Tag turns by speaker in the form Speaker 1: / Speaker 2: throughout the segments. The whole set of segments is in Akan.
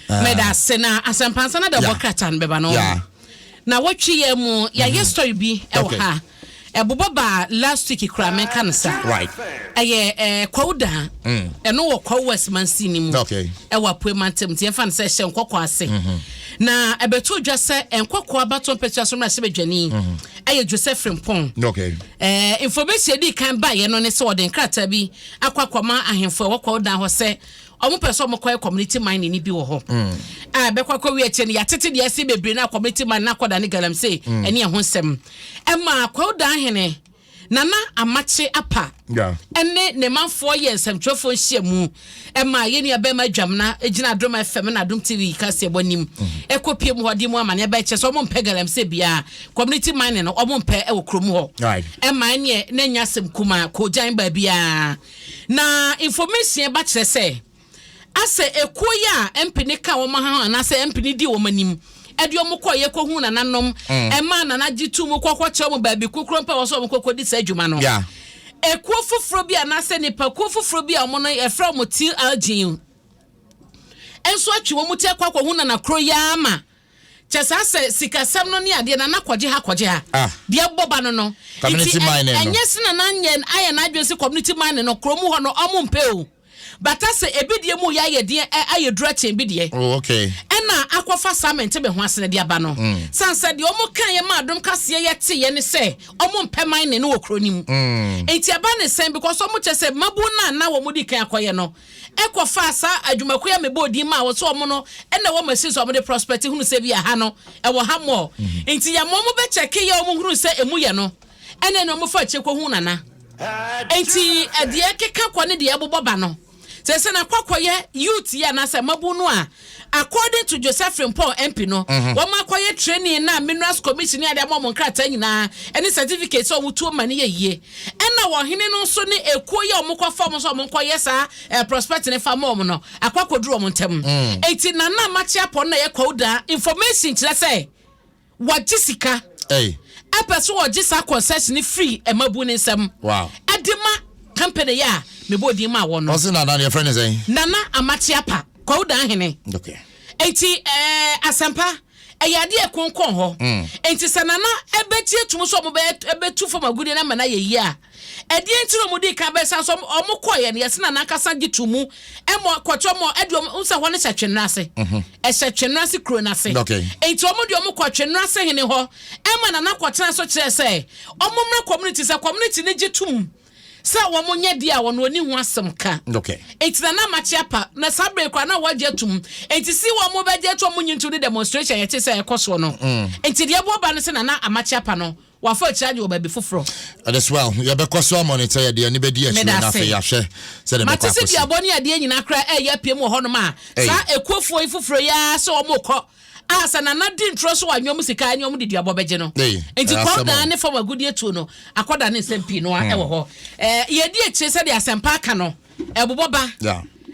Speaker 1: Meda ase na asɛmpansa na dɛbɔ krataa no bɛba no. Na wɔtwe yɛ mu yɛayɛ story bi ɛwɔ ha. Ɛbobɔ ba last week kura menka no sa. Ɛyɛ Kwawu Dan. Ɛno wɔ Kwawu West Mansini mu. Ɛwɔ Apue Mantam nti yɛmfa no sɛ ɛhyɛ Nkɔkɔ ase. Na ɛbɛto dwa sɛ Nkɔkɔ abatoɔ mpɛsua so mmarahyɛbadwani ɛyɛ Joseph Frimpong. Information edi kan baeɛ no ne sɛ ɔde nkrataa bi akɔ akɔma ahemfo a ɛwɔ Kwawu Dan hɔ sɛ ɔmo pɛ sɛ ɔmo kɔyɛ community mining ni bi wɔ hɔ a ɛbɛkɔ akɔ wi akyire no, yɛatete deɛ ɛsi bebree na community mining na akɔda ne galamsey ɛne ɛho nsɛm. Ɛma Kwawu Dan hene Nana Amakye Apa ɛne ne manfoɔ yɛ nsɛmtwerɛfoɔ nhyia mu, ɛma yɛn nua bɛrima Adwamna gyina Adom FM na Adom TV kaseɛbɔ anim ɛkɔ pie mu hɔ de mu amaneɛ bɛkyɛ sɛ ɔmo mpɛ galamsey biara, community mining no ɔmo mpɛ ɛwɔ kurom hɔ. Ɛma ɛneɛ na nya asɛm kuma kɔgyan baabiara na information ba kyerɛ sɛ asɛ ekuo yi a mpini ka wɔn ho anaasɛ mpini di wɔn anim ɛde wɔn kɔ yɛ kɔhu nananom, ɛma nana gye tu mu kɔkɔ kyerɛ wɔn baabi kokoro mpa wɔ sɛ wɔn kɔkɔ di saa adwuma no. Ekuo foforɔ bi anaasɛ nipakuo foforɔ bi a wɔn no yɛfrɛ wɔn TLG nso atwi wɔn ti akɔ akɔhu nana koro yi ama kyɛ saa sɛ sikasɛm no ne adeɛ nana kɔgye ha kɔgye ha. Deɛ bɔ ba no
Speaker 2: Community
Speaker 1: nti
Speaker 2: mining no.
Speaker 1: Ɛnyɛ si nana nyɛ ayɛ n'adwene sɛ community mining no kurom hɔ no ɔmo mpɛ o, bata sɛ ebi deɛ mu yɛ ayɛ deɛ ayɛ duro akyɛn bi deɛ. Ɛna akɔfa saa mente me ho asene de aba no san sɛ deɛ ɔmo ka yɛ ma Adom kaseɛ yɛ te yɛ ne sɛ ɔmo mpɛ mining no wɔ kuro no mu. Nti ɛba ne sɛn? Because ɔmo kyɛ sɛ mabu na na wɔn di kan akɔyɛ no ɛkɔfa saa adwumakuo a mebɔ odin ma a wɔsɛ ɔmo no ɛna wɔn machine sɛ ɔmo de prospect hunu sɛ bi aha no ɛwɔ ha mɔ. Nti yɛ mo ɔmo bɛkyɛke yɛ ɔmo hunu sɛ emu yɛ no ɛna ɔmo fa akyire kɔ hu nana. Nti ɛdeɛ keka kɔ ne deɛ ɛbobɔ ba no sɛ na kɔkɔyɛ youth yi anaasɛ mabu no a, according to Joseph Frimpong MP no, wɔn akɔyɛ training na Minerals Commission ne ade ama wɔn nkrataa nyinaa ɛne certificate sɛ wɔn tuo ma ne yɛ yie. Ɛna wɔhene no nso ne ekuo yi a wɔn kɔ fam nso a wɔn kɔyɛ saa prospect ne fa ma wɔn no akɔ akɔduru wɔn ntɛm. Eti Nana Amakye Apɔ no na yɛ kɔw information kyerɛ sɛ wɔgye sika ɛpɛ so wɔgye saa concession ne free ɛmabu ne nsam ɛde ma company yi a mebɔ din ma wɔ no.
Speaker 2: Ɔse nana deɛ frɛ ne sɛn?
Speaker 1: Nana Amakye Apa, Kɔwudan hene. Enti asɛmpa ɛyɛ adeɛ ɛkonkɔn hɔ. Enti sɛ nana ɛbɛtie tum so ɔmo bɛ ɛbɛtu fam agudie na ama na yɛ yie a, ɛdeɛ nti na ɔmo di kan bɛsa so ɔmo kɔɔyɛ no, yɛsɛ nana ankasa gye to mu ɛmɔ kɔtɔ ɔmo ɛde ɔmo nsa hɔ no hyɛ Twene ase, ɛhyɛ Twene ase kuro n'ase. Enti ɔmo de ɔmo kɔ Twene ase hene hɔ ɛma nana kɔtena so kyerɛ sɛ ɔmo mmra community, sɛ community ne gye tum sɛ wɔn nyɛ deɛ a wɔn oni ho asɛm ka. Enti nana Amakye Apa na saa bere kora na wɔagye atum. Enti si wɔn mo bɛgye atum, wɔn nyi ntum ne demonstration yɛte sɛ ɛkɔ soɔ no. Enti deɛ ɛbɔ ba no sɛ nana Amakye Apa no wafa akyire agye wɔ baabi foforɔ.
Speaker 2: It is well. Yɛbɛkɔ so amonitor, yɛde ani bɛdi akyire
Speaker 1: Meda
Speaker 2: na
Speaker 1: ase.
Speaker 2: afei yɛahwɛ sɛdeɛ
Speaker 1: mate
Speaker 2: bɛkɔ
Speaker 1: sɛ
Speaker 2: akɔsi.
Speaker 1: duabɔ ne adeɛ nyinaa kora ɛyɛ apue mu wɔ hɔnom a saa ekuofoɔ yi foforɔ yi ara sɛ wɔn kɔ a sɛ nana di ntorɔ so wɔ anwom sika ɛne wɔn de duabɔ bɛgye no.
Speaker 2: Ei,
Speaker 1: nti
Speaker 2: ɛyɛ asɛm
Speaker 1: kɔdan
Speaker 2: o.
Speaker 1: ne fam agudie tuo no akɔda ne nsɛm pii no a ɛwɔ hɔ. Yɛdi akyire sɛdeɛ asɛmpa aka no ɛbobɔ ba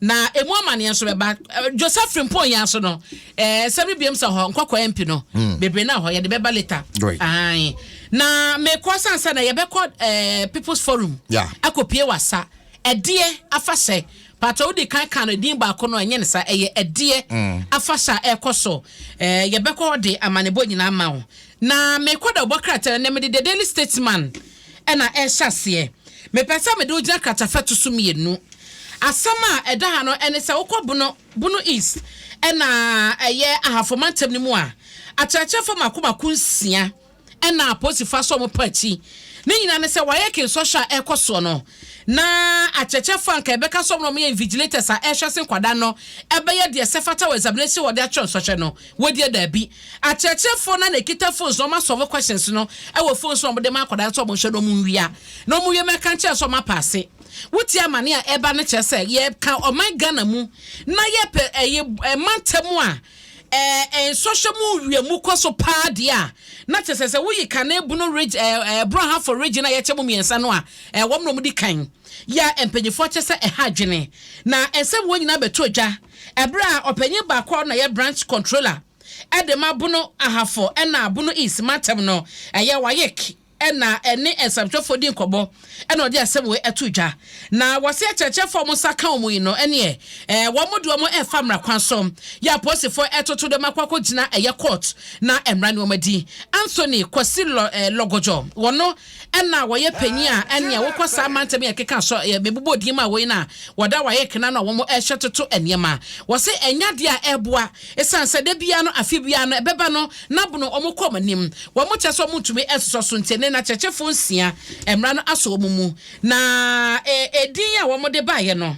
Speaker 1: na emu amaneɛ nso bɛba. Joseph Frimpong yɛn so no sɛm no biam sɛ hɔ Nkɔkɔ MP no bebree na hɔ yɛde bɛba later.
Speaker 2: Great.
Speaker 1: Ae. Na mekɔ sansa na yɛbɛkɔ People's Forum akɔpie wasa ɛdeɛ afahyɛ patɔ wodi kan kan no din baako no ɛnyɛ ne sa, ɛyɛ ɛdeɛ afahyɛ a ɛkɔ so. Yɛbɛkɔ de amanebɔ nyinaa ma wo na mekɔ da ɔbɔ krataa na mede The Daily Statesman ɛna ɛhyɛ aseɛ. Mepɛ sɛ mede wo gyina kratafa to so mmienu. Asɛm a ɛda ha no ɛne sɛ wokɔ Bono East ɛna ɛyɛ Ahafo mantam no mu a, akyerɛkyerɛfoɔ mako mako nsia ɛna apolisifoɔ asɔ wɔn pa akyi. Ne nyinaa ne sɛ wɔayɛ kensɔhwɛ a ɛrekɔ soɔ no na akyerɛkyerɛfoɔ anka ɛbɛka sɛ wɔn yɛ invigilators a ɛrehwɛ se nkwadaa no ɛbɛyɛ deɛ sɛ fata wɔ examination wɔde atwerɛ nsɔhwɛ no wɔdeɛ daabi. Akyerɛkyerɛfoɔ no na ekita phones na wɔn asɔfo questions no ɛwɔ phones na wɔde ma akwadaa no sɛ wɔn nhwɛ na wɔn nwia na wɔn wie mɛka nkyɛn sɛ wɔn apaase. Wotie amane a ɛba no kyerɛ sɛ yɛka ɔman Ghana mu na yɛpɛ ɛyɛ ɛmantam a nsɔhwɛ mu wiemu kɔ so paa deɛ a, na kyerɛ sɛ woyi kane Bono region, ɛɛ ɛɛ Brong Ahafo Region a yɛkyɛ mu mmiɛnsa no a, wɔn na wɔn di kan yɛ a mpanyinfoɔ kyɛ sɛ ɛha adwene. Na nsɛm wɔn nyinaa bɛto adwa ɛberɛ a ɔpanyin baako a ɔna yɛ branch controller ɛde ma Bono Ahafo ɛna Bono East mantam no, ɛyɛ WAEC. ɛna ɛne nsɛmtwerɛfoɔ di nkɔmmɔ ɛna ɔde asɛm wei ɛto dwa. Na wɔse akyerɛkyerɛfoɔ a wɔn nsa ka wɔn yi no ɛneɛ ɛɛ wɔn de wɔn ɛfa mmara kwan so yɛ apolisifoɔ ɛtoto dɛm akɔ akɔgyina ɛyɛ court na mmara ne wɔn adi. Anthony Kwasi Lɔ ɛɛ Lɔgɔdɔ wɔno ɛna wɔyɛ panyin a ɛnea wokɔ saa mantam yɛ keka so yɛ mebobɔ din ma wei na wɔda wɔayɛ kena no a wɔn ɛhyɛ toto nneɛma. Wɔse ɛnya deɛ a ɛboa ɛsiane sɛ da biara no, afe biara no ɛbɛba no na bono wɔn kɔ wɔn anim. Wɔn kyɛ sɛ wɔn ntumi nsosɔ so nti ɛnɛ na kyerɛkyerɛfoɔ nsia mmara no asɔ wɔn mu na edin a wɔn de baeɛ no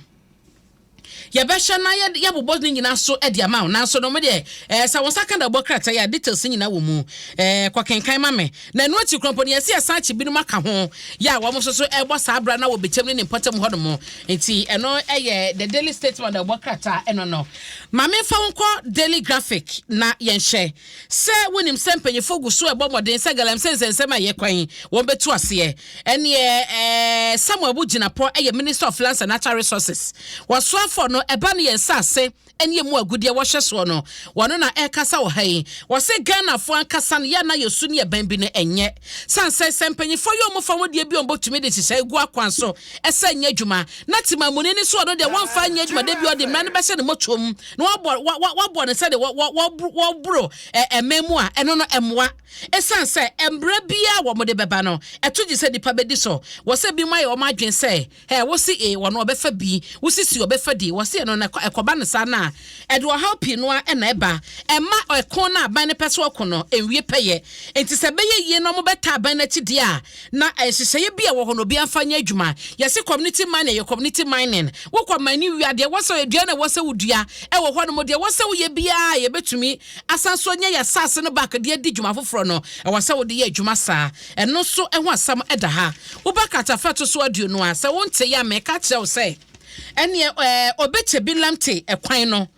Speaker 1: yɛbɛhyɛ na yɛbobɔ ne nyinaa so de ama wo. Nanso no mo deɛ sɛ wo nsa ka da bɔ krataa yi a, details nyinaa wɔ mu, kɔkenkan ma me. Na ɛno akyi korɔ mpo no, yɛsi yɛsan akyi binom aka ho yɛ a wɔn nso so ɛbɔ saa abira na wɔ bɛkyɛm ne ne mpɔtam hɔ nom. Nti ɛno ɛyɛ The Daily Statesman da bɔ krataa ɛno no. Maame, nfa wo nkɔ Daily Graphic na yɛnhyɛ sɛ wonim sɛ mpanyinfoɔ gu so ɛbɔ mmɔden sɛ galamsey nsɛnsɛm a ɛyɛ kwan wɔn bɛtu aseɛ. Ɛneɛ Samuel Abu Jinapor ɛyɛ Minister of Lands and Natural Resources, wɔsoafoɔ no, ɛba no yɛn nsaase ɛne emu agudeɛ wɔhyɛ soɔ no, wɔno na ɛrekasa wɔ ha yi. Wɔsɛ Ghanafoɔ ankasa no yɛ na yɛsu ne yɛbɛn bi no ɛnyɛ san sɛ mpanyinfoɔ yɛ ɔmo fa wɔn deɛ bi a wɔbɛtumi de hyehyɛ gu akwan so ɛsɛ nyɛ adwuma na temamuni ne so ɔno deɛ wɔmfa nyɛ adwuma. Da bi ɔde mmara no bɛhyɛ ne mɔtoam na wabɔ ne sɛde wɔboro ɛmɛn mu a ɛno no ɛmoa, ɛsiane sɛ mmerɛ biara wɔn de bɛba no ɛto gye sɛ nipa bɛdi so. Wɔsɛ bi mu ayɛ wɔn adwene sɛ ɛ wosi e wɔn ɔbɛfa bi, wosi si ɔbɛfa di. Wɔsi ɛno no ɛkɔba no saa na ɛde ɔhaw pii no a ɛna ɛba ɛma ɛko na aban no pɛ so ɔko no nwie pɛyɛ. Nti sɛ bɛyɛ yie na wɔn bɛta aban n'akyi deɛ a, na nhyehyɛeɛ bi a ɛwɔ hɔ no obi amfa nyɛ adwuma. Yɛsi community mining, yɛ community mining, wokɔ mining wia deɛ wɔsɛ dua na wɔsɛ wodua ɛwɔ hɔ nom deɛ wɔsɛ woyɛ biara, yɛbɛtumi asan so nyɛ yɛ asase no back deɛ di dwuma foforɔ no, ɛwɔ sɛ wode yɛ adwuma saa. Ɛno nso ɛho asɛm ɛda ha. Woba kratafa to so 20 a, sɛ wonte yɛ a, mɛka kyerɛ wo sɛ ɛneɛ Obetsebi Lamptey ɛkwan no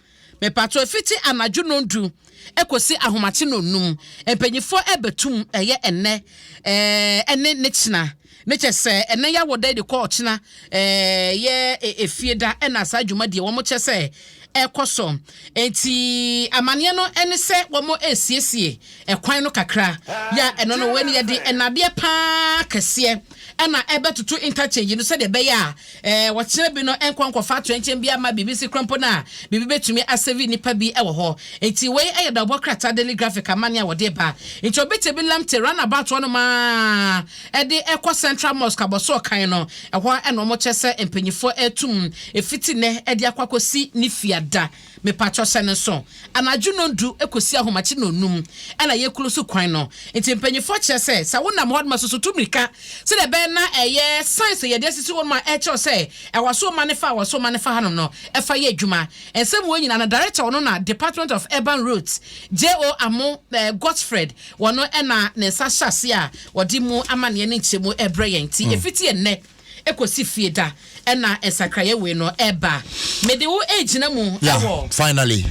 Speaker 1: mepatɔ efiti anadwo 10 ekosi ahomakye 5, mpanyinfoɔ ɛbɛtum ɛyɛ ɛnɛ ɛne ne kyena ne kyɛ sɛ ɛnɛ yɛ awɔ da de kɔ ɔkyena yɛ efie da ɛna saa dwumadie wɔn kyɛ sɛ ɛkɔ so. Nti amaneɛ no ɛne sɛ wɔn esiesie ɛkwan no kakra yɛ ɛno no wɔn yɛde ɛnadeɛ paa kɛseɛ ɛna ɛbɛtoto interchange no sɛdeɛ ɛbɛyɛ a wɔkyerɛ bi no ɛnkɔ nkɔfa atoɛnkyɛn bi ama biribi si korɔmpo no a biribi bɛtumi asɛvi nipa bi ɛwɔ hɔ. Nti wei ɛyɛ dawbɔ krataa Daily Graphic amane a wɔde ba. Nti Obetsebi Lamptey roundabout hɔ no maa ɛde ɛkɔ Central Mosque abɔso ɔkan no ɛhɔ ɛna wɔn kyɛ sɛ mpanyinfoɔ ɛtum efiti nɛ ɛde akɔ akɔsi ne fiada. Mepatwɔ hyɛ ne nso anadwo 10 ekosi ahomakye 5 ɛna yɛkuro so kwan no. Nti mpanyinfoɔ kyerɛ sɛ sɛ wonam hɔ no ma soso tu mirika sɛdeɛ ɛbɛyɛ na ɛyɛ science yɛde asisi hɔ nom a ɛkyerɛw sɛ ɛwɔ so ma ne fa ɛwɔ so ma ne fa hanom no ɛfa yɛ adwuma. Nsɛm wɔ nyinaa no, director ɔno na Department of Urban Roads, Jo Amo Godfred, wɔno ɛna ne nsa hyɛ ase a wɔde mu amanneɛ ne nkyɛmu ɛbrɛ yɛn. Nti efiti ɛnnɛ ekosi fie da ɛna nsakraeɛ wei no ɛba. Mede wo egyina mu ɛwɔ
Speaker 2: finally.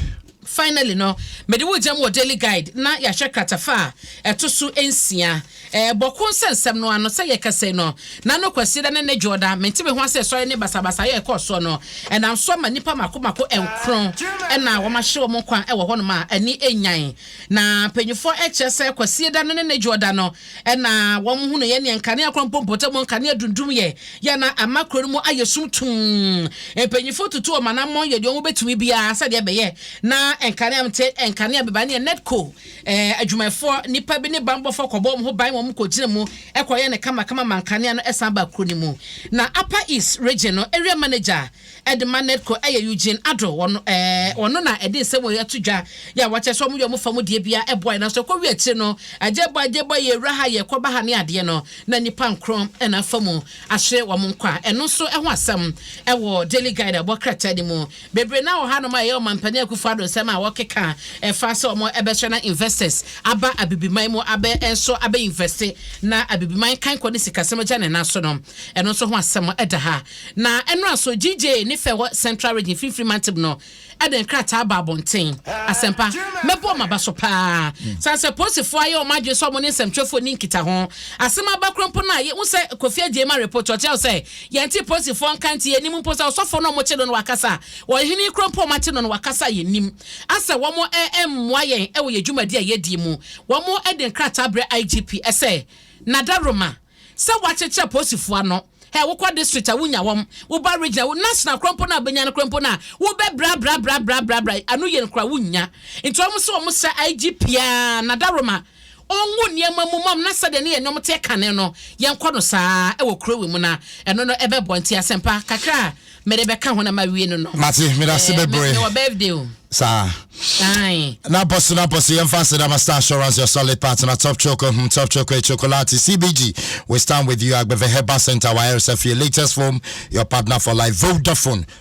Speaker 1: Finally no, mede wo gyam wɔ Daily Guide na yɛahwɛ kratafa a ɛto so 6. Bawku nsɛnsɛm no ano sɛ yɛkɛsɛ no na no Kwasi da ne ne dwoɔda mente me ho ase sɔre ne basabasa yɛ ɛkɔɔ soɔ no ɛnam so ama nnipa mako mako 9 ɛna wɔn ahye wɔn nkwa ɛwɔ hɔnom a ani enyan. Na mpanyinfoɔ ɛkyerɛ sɛ Kwasi da no ne ne dwoɔda no ɛna wɔn hunu yɛ neɛ nkanea korɔ mpo mpɔtam nkanea dundum yɛ yɛ na ama kuro no mu ayɛ sum tum. Mpanyinfoɔ tutu wɔn anammɔn yɛ deɛ wɔn bɛtumi biara sɛdeɛ ɛbɛyɛ na nkanea nte nkanea beba ne NEDCO adwumayɛfoɔ nipa bi ne bambɔfoɔ kɔbɔ wɔn ho ban, wɔn kɔ gyina mu ɛkɔyɛ ne kamakama ma nkanea no ɛsan ba kuro no mu. Na Upper East Region no area manager ɛde ma NEDCO ɛyɛ Eugene Ado. Wɔn wɔn na ɛde nsɛm wɔ ato dwa yɛ a wɔkyɛ sɛ wɔn yɛ wɔn fam deɛ bia ɛboa yɛn, nanso ɛkɔ wi akyire no agyebɔ agyebɔ yɛ ewura ha yɛ kɔba ha ne adeɛ no na nipa 9 ɛna afa mu ahyere wɔn nkwa. Ɛno nso ɛho asɛm ɛwɔ Daily Guide ɛbɔ krataa ne mu bebree. Na wɔ hanom a ɛyɛ ɔmampanin Akufo Addo nsɛm a wɔkeka ɛfa sɛ wɔn ɛbɛhyɛ na investors aba abibiman mu abɛ nso abɛ invest na abibiman kan kɔ ne sikasɛm agya ne nan so no, ɛno nso ho asɛm ɛda ha. Na ɛno aso GJ ne fɛ wɔ Central Region mfimfini mantam no ɛde nkrataa ba abɔnten. Asɛmpa mɛbɔ ɔmo aba so paa san sɛ polisifoɔ ayɛ ɔmo adwene sɛ ɔmo ne nsɛmtwerɛfoɔ ni nkita ho. Asɛm aba koro mpo no a yɛhu sɛ Kofi Adjei ma report ɔkyerɛw sɛ yɛnte polisifoɔ nka nti yɛnim mpo sɛ ɔsɔfoɔ no ɔmo kye no no wakasa, ɔhene koro mpo ɔmo akye no no wakasa, yɛnim asɛ wɔn mmoa yɛn ɛwɔ yɛ dwumadi a yɛdi mu. Wɔn de nkrataa brɛ IGP ɛsɛ Nadaroma sɛ wakyekyere apolisifoɔ ano ɛ, wokɔ district a wonya wɔm, woba region, national korɔmpo no a bɛnya no korɔmpo no a wobɛbrabrabrabrabrabra ano yɛ no kora wonya. Nti wɔn sɛ wɔn sɛ IGP a Nadaroma ɔnwo nneɛma mu mam na sɛdeɛ ne yɛ nneɛma te kane no, yɛnkɔ no saa ɛwɔ kuro wɔ mu na ɛno no ɛbɛbɔ. Nti asɛmpa kakra a mede bɛka ho na ma wie no.
Speaker 2: Mate, meda se bebree.
Speaker 1: Mewɔ birthday o.
Speaker 2: Saa.
Speaker 1: Aye.
Speaker 2: Na pɔso na pɔso, yɛmfa ase da Star Assurance, your solid partner. Top Choco, Top Choco Chocolate, CBG, we stand with you. Agbeve Herbal Center, YRSF, your latest form, your partner for life. Vodafone.